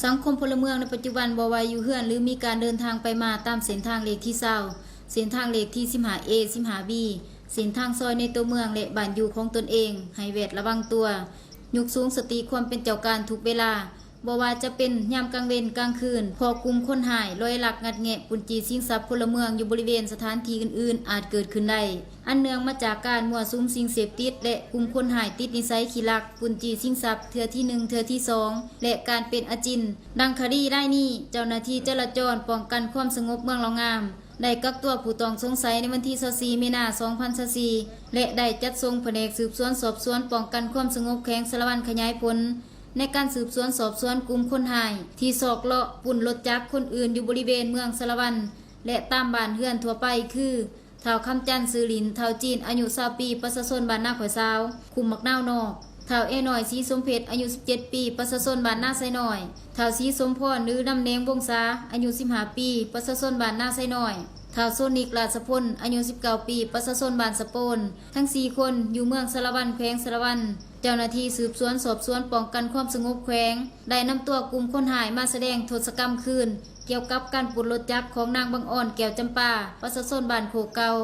ສັງຄົມພົນລະເມືອງໃນປັດຈຸບັນ ບໍ່ວ່າຢູ່ເຮືອນ ຫຼື ມີການເດີນທາງໄປມາຕາມເສັ້ນທາງເລກທີຊາວ, ເສັ້ນທາງເລກທີສິບຫ້າເອ ສິບຫ້າບີ ເສັ້ນທາງຊອຍໃນຕົວເມືອງ ແລະ ບ້ານຢູ່ຂອງຕົນເອງ ໃຫ້ແວດລະວັງຕົວ, ຍົກສູງສະຕິຄວາມເປັນເຈົ້າການທຸກເວລາ, ບໍ່ວ່າຈະເປັນຍາມກາງເວັນກາງຄືນ, ເພາະກຸ່ມຄົນຮ້າຍລອຍລັກງັດແງະປຸ້ນຈີ້ຊິງຊັບພົນລະເມືອງຢູ່ບໍລິເວນສະຖານທີ່ອື່ນໆອາດເກີດຂຶ້ນໄດ້. ອັນເນື່ອງມາຈາກການມົ້ວສຸມສິ່ງເສບຕິດ ແລະ ກຸ່ມຄົນຮ້າຍຕິດນິໄສຂີ້ລັກປຸ້ນຈີ້ຊິງຊັບເທື່ອທີໜຶ່ງ, ເທື່ອທີສອງ ແລະ ການເປັນອາຈິນ. ດັ່ງຄະດີລາຍນີ້, ເຈົ້າໜ້າທີ່ຈະລາຈອນປ້ອງກັນຄວາມສະຫງົບເມືອງເລົ່າງາມ ໄດ້ກັກຕົວຜູ້ຕ້ອງສົງໄສໃນວັນທີຊາວສີ່ ມີນາ ສອງພັນຊາວສີ່ ແລະ ໄດ້ຈັດສົ່ງພະແນກສືບສວນສອບສວນປ້ອງກັນຄວາມສະຫງົບແຂວງສາລະວັນຂະຫຍາຍຜົນ ໃນການສືບສວນສອບສວນກຸ່ມຄົນຮ້າຍທີ່ຊອກເລາະປຸ້ນລົດຈັກຄົນອື່ນຢູ່ບໍລິເວນເມືອງສາລະວັນ ແລະ ຕາມບ້ານເຮືອນທົ່ວໄປ ຄື ທ້າວຄຳຈັນ ຊື່ຫຼິ້ນ, ທ້າວຈີນ ອາຍຸຊາວປີ, ປະຊາຊົນບ້ານນາຂ້ອຍຊາວ, ຄຸ້ມໝາກນາວນອກ, ທ້າວແອນ້ອຍ ສີສົມເພັດ, ອາຍຸສິບເຈັດປີ, ປະຊາຊົນບ້ານນາໄຊນ້ອຍ, ທ້າວສີສົມພອນ ຫຼື ນຳແໜງວົງສາ, ອາຍຸສິບຫ້າປີ, ປະຊາຊົນບ້ານນາໄຊນ້ອຍ, ທ້າວໂຊນິກ ລາຊະພົນ, ອາຍຸສິບເກົ້າປີ, ປະຊາຊົນບ້ານສະໂປນ. ທັງສີ່ຄົນຢູ່ເມືອງສາລະວັນ ແຂວງສາລະວັນ. ເຈົ້າໜ້າທີ່ສືບສວນສອບສວນປ້ອງກັນຄວາມສະຫງົບແຂວງ ໄດ້ນຳຕົວກຸ່ມຄົນຮ້າຍມາສະແດງໂທດສະກຳຄືນ ກ່ຽວກັບການປຸ້ນລົດຈັກຂອງນາງ ບັງອອນ ແກ້ວຈຳປາ, ປະຊາຊົນບ້ານໂຄກເກົ່າ,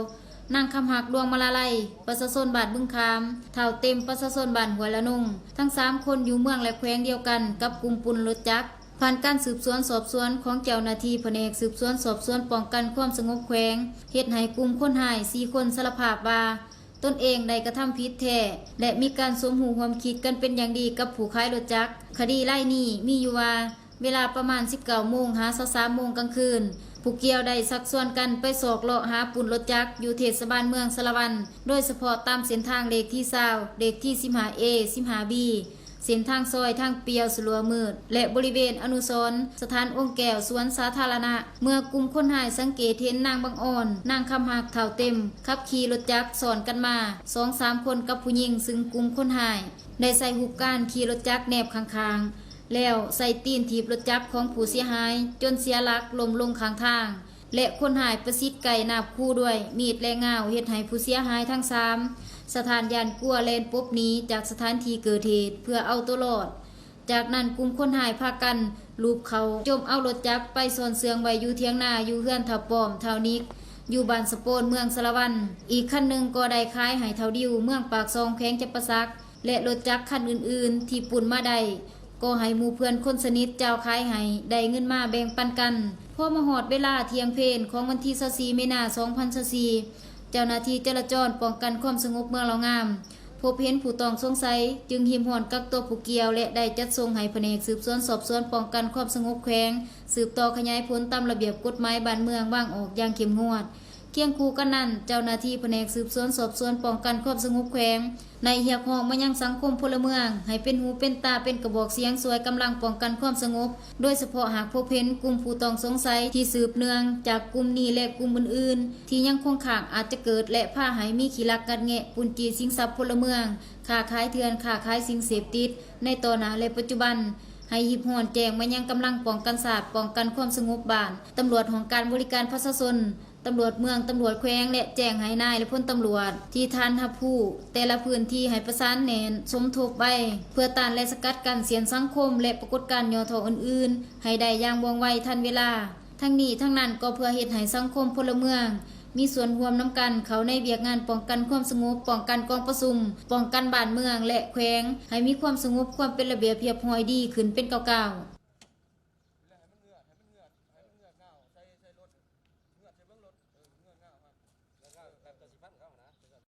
ນາງ ຄຳຮັກ ດວງມາລາໄລ, ປະຊາຊົນບ້ານບຶງຂາມ, ທ້າວເຕັມ, ປະຊາຊົນບ້ານຫ້ວຍລະນົງ. ທັງສາມຄົນຢູ່ເມືອງ ແລະ ແຂວງດຽວກັນກັບກຸ່ມປຸ້ນລົດຈັກ. ຜ່ານການສືບສວນສອບສວນຂອງເຈົ້າໜ້າທີ່ພະແນກສືບສວນສອບສວນປ້ອງກັນຄວາມສະຫງົບແຂວງ ເຮັດໃຫ້ກຸ່ມຄົນຮ້າຍສີ່ຄົນສາລະພາບວ່າ ຕົນເອງໄດ້ກະທຳຜິດແທ້ ແລະ ມີການສົມຮູ້ຮ່ວມຄິດກັນເປັນຢ່າງດີກັບຜູ້ຂາຍລົດຈັກ. ຄະດີລາຍນີ້ມີຢູ່ວ່າ ເວລາປະມານສິບເກົ້າໂມງຫາຊາວສາມໂມງກາງຄືນ, ຜູ້ກ່ຽວໄດ້ຊັກຊວນກັນໄປຊອກເລາະຫາປຸ້ນລົດຈັກຢູ່ເທດສະບານເມືອງສາລະວັນ, ໂດຍສະເພາະຕາມເສັ້ນທາງເລກທີຊາວ, ເລກທີສິບຫ້າເອ ສິບຫ້າບີ ເສັ້ນທາງຊອຍທາງປ່ຽວສະຫຼົວມືດ ແລະ ບໍລິເວນອະນຸສອນສະຖານອົງແກ້ວສວນສາທາລະນະ. ເມື່ອກຸ່ມຄົນຮ້າຍສັງເກດເຫັນນາງ ບັງອອນ, ນາງ ຄຳຮັກ, ທ້າວເຕັມ ຂັບຂີ່ລົດຈັກຊ້ອນກັນມາສອງສາມຄົນກັບຜູ້ຍິງ, ຊຶ່ງກຸ່ມຄົນຮ້າຍໄດ້ໃສ່ຮູບການຂີ່ລົດຈັກແນບຂ້າງໆ ແລ້ວໃສ່ຕີນຖີບລົດຈັກຂອງຜູ້ເສຍຫາຍຈົນເສຍຫຼັກລົ້ມລົງຂ້າງທາງ ແລະ ຄົນຮ້າຍປະສິດໄກ່ນາບຂູ່ດ້ວຍມີດ ແລະ ງາວ, ເຮັດໃຫ້ຜູ້ເສຍຫາຍທັງສາມສະທ້ານຢ້ານກົວແລ່ນປົບໜີຈາກສະຖານທີ່ເກີດເຫດເພື່ອເອົາຕົວລອດ. ຈາກນັ້ນກຸ່ມຄົນຮ້າຍພາກັນລູບເຂົ້າຈົ່ມເອົາລົດຈັກໄປຊ່ອນເຊື່ອງໄວ້ຢູ່ຖຽງນາຢູ່ເຮືອນທ້າວປ້ອມ, ທ້າວນິກ ຢູ່ບ້ານສະໂປນ ເມືອງສາລະວັນ. ອີກຄັນໜຶ່ງກໍໄດ້ຂາຍໃຫ້ທ້າວດິວ ເມືອງປາກຊ່ອງ ແຂວງຈຳປາສັກ ແລະ ລົດຈັກຄັນອື່ນໆທີ່ປຸ້ນມາໄດ້ ກໍໃຫ້ໝູ່ເພື່ອນຄົນສະໜິດຈ່າຍຂາຍໃຫ້ ໄດ້ເງິນມາແບ່ງປັນກັນ. ພໍມາຮອດເວລາທ່ຽງເພນຂອງວັນທີຊາວສີ່ ມີນາ ສອງພັນຊາວສີ່ ເຈົ້າໜ້າທີ່ຈະລາຈອນປ້ອງກັນຄວາມສະຫງົບເມືອງເລົ່າງາມ ພົບເຫັນຜູ້ຕ້ອງສົງໄສ ຈຶ່ງຮີບຮ້ອນກັກຕົວຜູ້ກ່ຽວ ແລະ ໄດ້ຈັດສົ່ງໃຫ້ພະແນກສືບສວນສອບສວນປ້ອງກັນຄວາມສະຫງົບແຂວງ ສືບຕໍ່ຂະຫຍາຍຜົນຕາມລະບຽບກົດໝາຍບ້ານເມືອງວາງອອກຢ່າງເຂັ້ມງວດ. ຄຽງຄູ່ກັນນັ້ນ, ເຈົ້າໜ້າທີ່ພະແນກສືບສວນສອບສວນປ້ອງກັນຄວາມສະຫງົບແຂວງ ໄດ້ຮຽກຮ້ອງມາຍັງສັງຄົມພົນລະເມືອງ ໃຫ້ເປັນຫູເປັນຕາ, ເປັນກະບອກສຽງຊ່ວຍກຳລັງປ້ອງກັນຄວາມສະຫງົບ, ໂດຍສະເພາະຫາກພົບເຫັນກຸ່ມຜູ້ຕ້ອງສົງໄສທີ່ສືບເນື່ອງຈາກກຸ່ມນີ້ ແລະ ກຸ່ມອື່ນໆ ທີ່ຍັງຄົງຄ້າງອາດຈະເກີດ ແລະ ພາໃຫ້ມີຂີ້ລັກງັດແງະ, ປຸ້ນຈີ້ຊິງຊັບພົນລະເມືອງ, ຄ້າຂາຍເຖື່ອນ, ຄ້າຂາຍສິ່ງເສບຕິດ ໃນຕໍ່ໜ້າ ແລະ ປັດຈຸບັນ, ໃຫ້ຮີບຮ້ອນແຈ້ງມາຍັງກຳລັງປ້ອງກັນຊາດ, ປ້ອງກັນຄວາມສະຫງົບບ້ານ, ຕຳຫຼວດຫ້ອງການບໍລິການປະຊາຊົນ, ຕຳຫຼວດເມືອງ, ຕຳຫຼວດແຂວງ ແລະ ແຈ້ງໃຫ້ນາຍ ແລະ ພົນຕຳຫຼວດທີ່ທ່ານຮັບຮູ້ແຕ່ລະພື້ນທີ່ໃຫ້ປະສານແໜ້ນສົມທົບໄວ ເພື່ອຕ້ານ ແລະ ສະກັດກັ້ນສ່ຽນສັງຄົມ ແລະ ປາກົດການຫຍໍ້ທໍ້ອື່ນໆ ໃຫ້ໄດ້ຢ່າງວ່ອງໄວທັນເວລາ. ທັງນີ້ທັງນັ້ນກໍເພື່ອເຮັດໃຫ້ສັງຄົມພົນລະເມືອງມີສ່ວນຮ່ວມນຳກັນເຂົ້າໃນວຽກງານປ້ອງກັນຄວາມສະຫງົບ, ປ້ອງກັນກອງປະຊຸມ, ປ້ອງກັນບ້ານເມືອງ ແລະ ແຂວງ ໃຫ້ມີຄວາມສະຫງົບ, ຄວາມເປັນລະບຽບຮຽບຮ້ອຍດີຂຶ້ນເປັນກ້າວໆ.